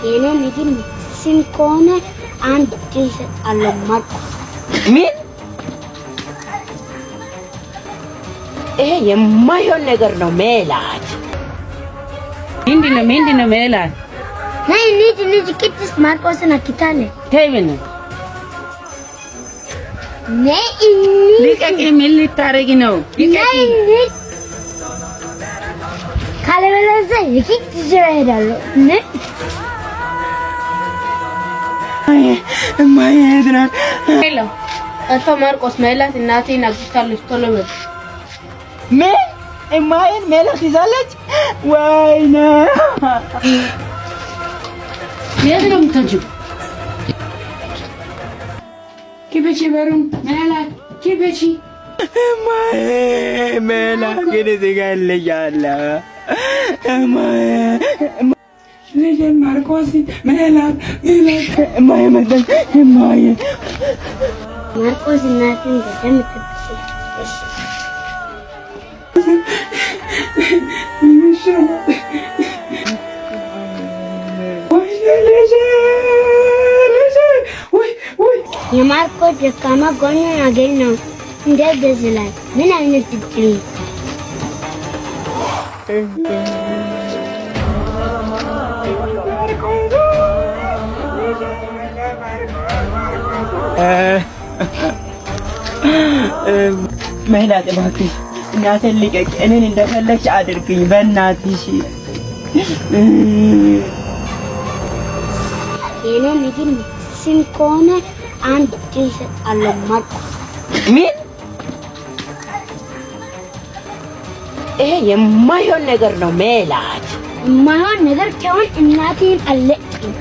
የኔ ምግብ ስም ከሆነ አንድ እሰጣለሁ። ማርቆስ ምን? ይሄ የማይሆን ነገር ነው ሜላት። ምንድነው ሜላት? ነይ እንሂድ እንሂድ፣ ቅድስት ማርቆስን አግታለች። ተይ በእናትሽ። ነይ እንሂድ። ልቀቂ! ምን ልታረጊ ነው? ነይ ልቀቂ! እንሂድ፣ ካለበለዚያ የግድ ይዤው እሄዳለሁ። ነይ። እማዬ የት ናት? Hello፣ አቶ ማርቆስ፣ ሜላት እናቴን አግኝታለች። ቶሎ በል። ምን? እማዬን ሜላት ይዛለች? ወይኔ! የት ነው የምትሄጂው? ክፈቺ በሩን ሜላት፣ ክፈቺ! እማዬ፣ ሜላት ግን ትገልኛለህ። እማዬ፣ ልጄን ማርቆስ፣ ሜላት፣ ሜላት፣ እማዬ መጣች። እማዬ። ማርቆስ እናቴን በደንብ ትብስል። ወይኔ ልጄ፣ ልጄ፣ ውይ ውይ! የማርቆስ ደካማ ጎኑን አገኘው። እንዴት ደስ ይላል! ምን አይነት እድል ነው! ሜላት እባክሽ እናቴን ልቀቂ። እኔን እንደፈለግሽ አድርግኝ በእናትሽ። የኔ ምግብ ስም ከሆነ አንድ እሰጣለሁ። ማርቆስ ምን? ይሄ የማይሆን ነገር ነው ሜላት። የማይሆን ነገር ከሆነ እናቴን አልለቅም።